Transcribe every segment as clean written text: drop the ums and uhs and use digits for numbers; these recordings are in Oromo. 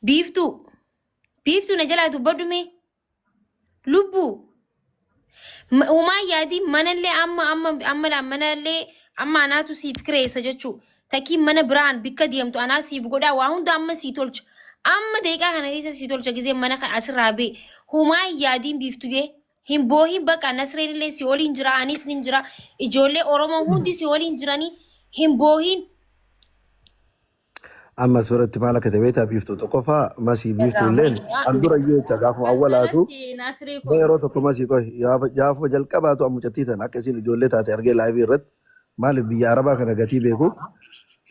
Biiftuu. Biiftuu na jalaa dubbadhu mee. Lubbuu. Homaa yaadii manallee amma amma amma laa manallee amma anaatu siif kireessa jechuu. Takii mana biraan bikka deemtu anaa siif godhaa waa hunda amma sii tolcha. Amma daqiiqaa kana keessa sii tolcha gizee mana kan asirraa bee. Homaa yaadiin biiftuyee. Hin boohin baqa Nasreen illee si waliin jira anis nin jira ijoollee Oromoo hundi si waliin jiranii hin boohin. Ammas biratti maal akka ta'e beektaa biiftuu tokkoffaa masii biiftuu illeen an dura iyyuu jecha gaafuma awwalaatu Kanatti Naasirii mee koo yeroo tokko masii qoy gaafuma jalqabaatu an mucattii tana akka isiin ijoollee taate argee laayivii irratti maaliif biyya arabaa kana gatii beekuuf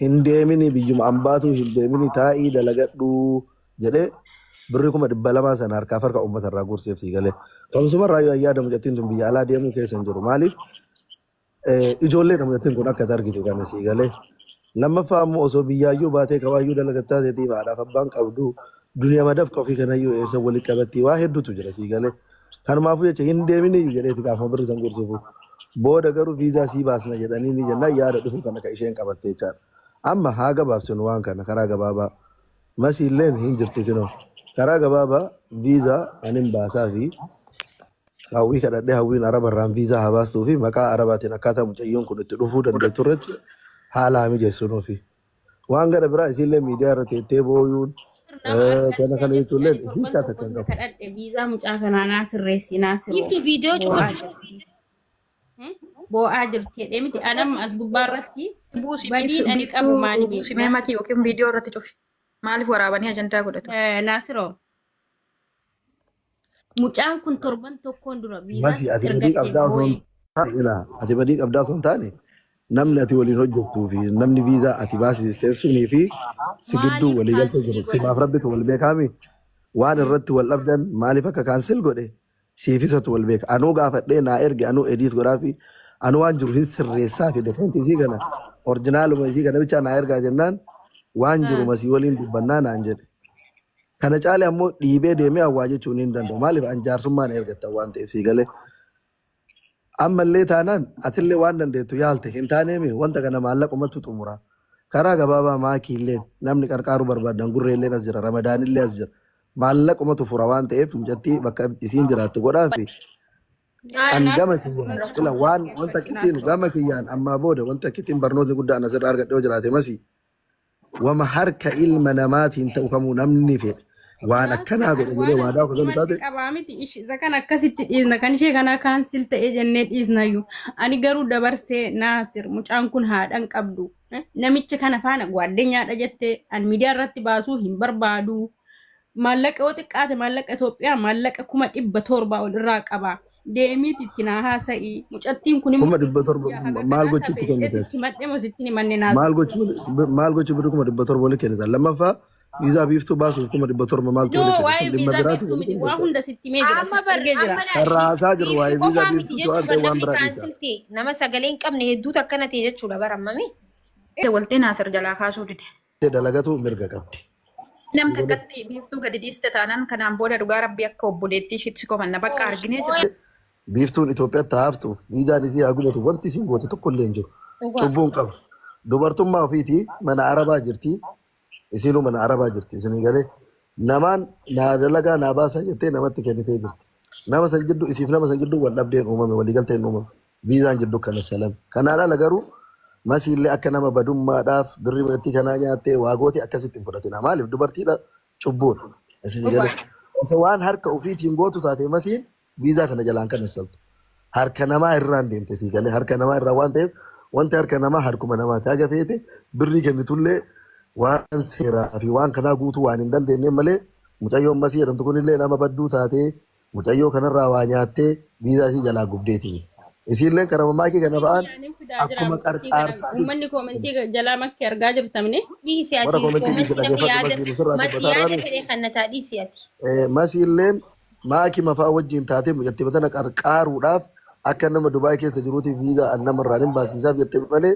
hin deemini biyyuma ambaatuu hin deemini taa'ii dalagadhu jedhee birrii 200,000 sana harkaaf harka uummata irraa guurseef sii galee. Kamsuma irraa yoo yaada mucattiin tun biyya alaa deemuu keessa hin jiru. Maaliif ijoolleedha mucattiin kun akka argitu kana sii galee. Lammaffaa ammoo osoo biyyaayyuu baatee kawaayyuu dalagattaa teetiif haadhaaf abbaan qabdu duniyaa madafqa ofii kanayyuu eessa walitti qabattii waa hedduutu jira sii galee. Kanumaafuu jecha hin deeminiyyuu jedheeti gaafuma birri san guursuufu. Booda garuu viizaa sii baasna jedhanii ni jennaan yaada dhufu kana ka isheen qabatte jechaadha. Amma haa gabaabsinu waan kana karaa gabaabaa. Masii illeen hin jirti kinoo. Karaa gabaabaa viizaa anin baasaa fi hawwii kadhadhee hawwiin araba irraan viizaa haa baastuu fi maqaa arabaatiin akkaataa mucayyoon kun itti dhufuu dandeettu irratti haala haa mijeessinuufi. Waan gara biraa isiillee miidiyaa irra teettee booyuun nama kana argadhee kana jetti jechuullee ani torban hiikaa tokko takka hin sin qabu. kadhadhe viizaa mucaa kanaa naa sirreessi Naasiroo Biiftuu viidiyoo boo'aa cufa. jirti. Boo'aa jirti jedhee miti anam as gubbaa irratti Buusi badiin ani qabu biiftuu maali buusi beekna. mee makii yookiin viidiyoo irratti cufi. Maaliif waraabanii ajandaa godhatu? Naasiroo mucaan kun torban tokkoon dura viizaa Masi ati badii ergattee qabdaa osoo hin boo'ee. taane ilaa ati badii qabdaa osoo hin taane namni ati waliin hojjettuu fi namni viizaa ati baasisteen sunii fi si gidduu Maaliif walii galtee cancel jiru godhe? simaaf rabbitu wal beekaami waan irratti wal dhabdan maaliif akka cancel godhe siif isatu wal beeka. Anuu gaafadhee naa erge anuu ediit godhaafi anuu waan jiru hin sirreessaa fi dokumenti isii kana orjinaaluma isii kana bichaa naa ergaa jennaan waan jiru masii waliin dubbannaa naan jedhe. Kana caale ammoo dhiibee deemee awwaa jechuun hin danda'u. Maaliif an jaarsummaan ergattan waan ta'eef sii galee. Ammallee taanaan atillee waan dandeettu yaalte hin taaneemi wanta kana maallaqumatu xumura. Karaa gabaabaa maakiilleen namni qarqaaruu barbaadan gurreelleen as jira ramadaanillee as jira. Maallaqumatu fura waan ta'eef mucattii bakka isiin jiraattu godhaafi an gama kiyyaan ila waan wanta kittiin gama kiyyaan ammaa booda wanta kittiin barnootni guddaan asirraa argadhe yoo jiraate masii wama harka ilma namaatiin ta'u kamuu namni fedhe waan akkanaa godhe jedhee Waan waadaa akka galu akkasumatti taate qabaa miti isa kan akkasitti dhiisna kan ishee kanaa cancel ta'e jennee dhiisnayyuu ani garuu dabarsee Naasir mucaan kun haadhan qabdu namicha kana faana gwaaddenyaadha jettee an miidiyaa irratti baasuu hin barbaadu maallaqa yoo xiqqaate maallaqa Itoophiyaa maallaqa 700,000 ol irraa qaba deemiiti itti naa haasa'i mucattiin kun immoo 700,000 haga maal kanaa gochuutti tafe kennite sitti madhe moo sitti himanne Naasir maal gochuu maal gochuu birrii 700,000 wali kennitan lammaffaa viizaa biiftuu baasuuf 700,000 maaltu No, wali kenne waa'ee sun dhimma viizaa biraati biiftuu wali miti. Waa kenne hunda sitti himee jira. Amma Sitti bar ergee jira. amma Karra haasaa jirru biiftuu waa'ee viizaa qofaa miti biiftuu waan jechuudha ta'e waan namni biraa dhiisa. cancel ta'e nama sagalee hin qabne hedduutu akkana ta'e jechuudha bara ammami. Waltee Naasir jalaa kaasuu dide. Dalagatu mirga qabdi. Nam takkatti biiftuu gadi dhiiste taanaan kanaan booda dhugaa rabbii akka obboleettii ishiitti si komanna bakka arginee jirra. Biiftuun Itoophiyaatti haa haftuuf viizaan isii haa gubatu wanti isiin goote tokko illee hin jiru. Dhugaa. Cubbuu hin qabdu. Dubartummaa ofiitii mana Arabaa jirti. Isiinuu mana Arabaa jirti isinii galee. Namaan naa dalagaa naa baasaa jettee namatti kennitee jirti. Nama san jidduu isiif nama san jidduu wal dhabdeen uumame waliigalteen uumame. Viizaan jidduu kana salam. Kanaan ala garuu masiillee akka nama badummaadhaaf birrii manattii kanaa nyaattee waa gootee akkasitti hin fudhatina. Maaliif dubartiidha cubbuudha. Isinii galee. Osoo waan harka ofiitiin gootu taate masiin viizaa kana jalaan kan assaltu. Harka namaa irraan deemte sii galee harka namaa irraa waan ta'eef wanti harka namaa harkuma namaati. Haga feete birrii kennitullee waan seeraa fi waan kanaa guutuu waan hin dandeenye malee mucayyoon masii jedhamtu kunillee nama badduu taatee mucayyoo kanarraa waa nyaattee viizaa isii jalaa gubdeeti miti. Isiilleen karama maakii kana ba'an Ani fidaa jira akkuma murtii kana qarqaarsaa uummanni koomentii jalaa makki argaa jirtamne. Dhiisi ati warra koomentii dhiisi koomentii namni dhaggeeffadhu yaada masiin sirraa mati dubbataa yaada irraa fedhe kan nataa dhiisi ati. Masiilleen maakima fa'aa wajjin taatee mucattii tana qarqaaruudhaaf akka nama Dubaay keessa jiruuti viizaa an namarraan hin baasisaaf jette malee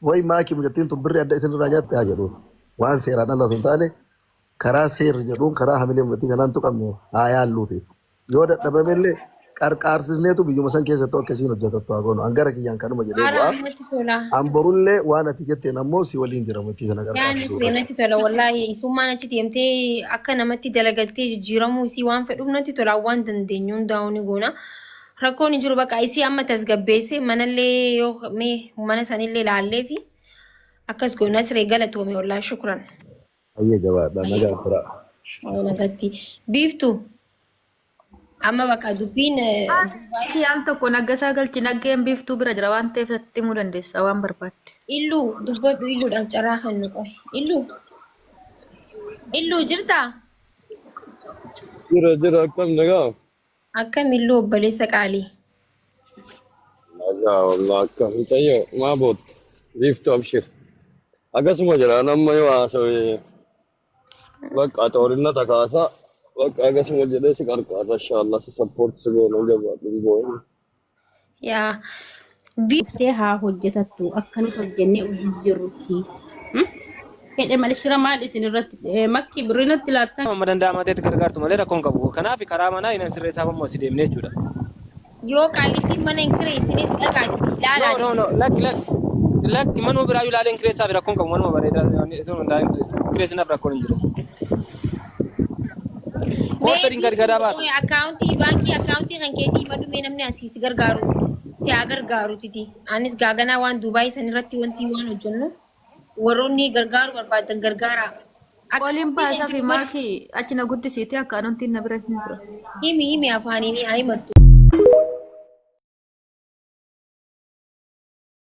wayi maakii mucattiin tun birri adda isin irraa nyaatte haa jedhuun waan seeraan ala osoo hin taane karaa seerri jedhuun karaa hamilee mucattii kanaan tuqamne haa yaalluufi yoo dadhabamellee Qarqaarsisneetu biyyuma san keessattuu akkasiin hojjetattu haa goonu. An gara kiyyaan kanuma jedhee Haara bu'aa. natti tola. An borullee waan ati jetteen ammoo si waliin jira mucii sana Yaanni qarqaarsisuu ture irratti. natti tola wallaahi isummaan achi deemtee akka namatti dalagattee jijjiiramuu isii waan fedhuuf natti tola waan dandeenyu hundaa'uu ni goona. Rakkoon hin jiru bakka isii amma tasgabbeesse manallee yoo mee mana sanillee laallee fi akkas goona siree galatoome wallaahi shukran. Ayyee jabaadha nagaa tura. Nagatti. Biiftu amma bakka dubbiin Yaal tokko naggasaa galchi naggeen biiftuu bira jira waan ta'eef isatti himuu dandeessa waan barbaadde. Illuu dubbadhu illuudhaaf carraa kan nu qabe. Illuu illuu jirtaa? Jira jira akkam nagaa? Akkam illuu obboleessa qaalii. Nagaa wallah akkam mucayyoo maa bootta? Biiftuu abshir. Akkasuma jira nama yoo haasawe bakka xoorinna kaasa bakka akkasuma jedhee si qarqaarra inshallah si support si goona jabaadhu hin boo'in. Yaa Biiftee haa hojjetattu akka nuti hojjennee jijjiirrutti. Fedhe malee shira maal isin irratti makkii birrinatti laattan. Amma danda'amaa ta'etti gargaartu malee rakkoon qabu. Kanaaf karaa manaa inni sirreessaaf ammoo si deemnee jechuudha. Yoo qaalittiin mana hin kireessinis dhaqaati No, ilaalaa. no, no, lakki lakki. Lakki manuma biraa ilaalee hin kireessaaf rakkoon qabu manuma bareedaa itoo hundaa'e hin kireessa. Kireessinaaf rakkoon hin jiru. Koottan gargaaraa baata. Akkaawuntii baankii akkaawuntii kan keetii madumee namni asii si gargaaru si haa gargaaru titi. Anis gaaganaa waan Duubaay san irratti wanti waan hojjennu warroonni gargaaru barbaadan gargaara. Waliin baasaa fi maakii achi na guddisiite akka anumtiin na bira hin jira. Himi himi afaaniin haa himattu.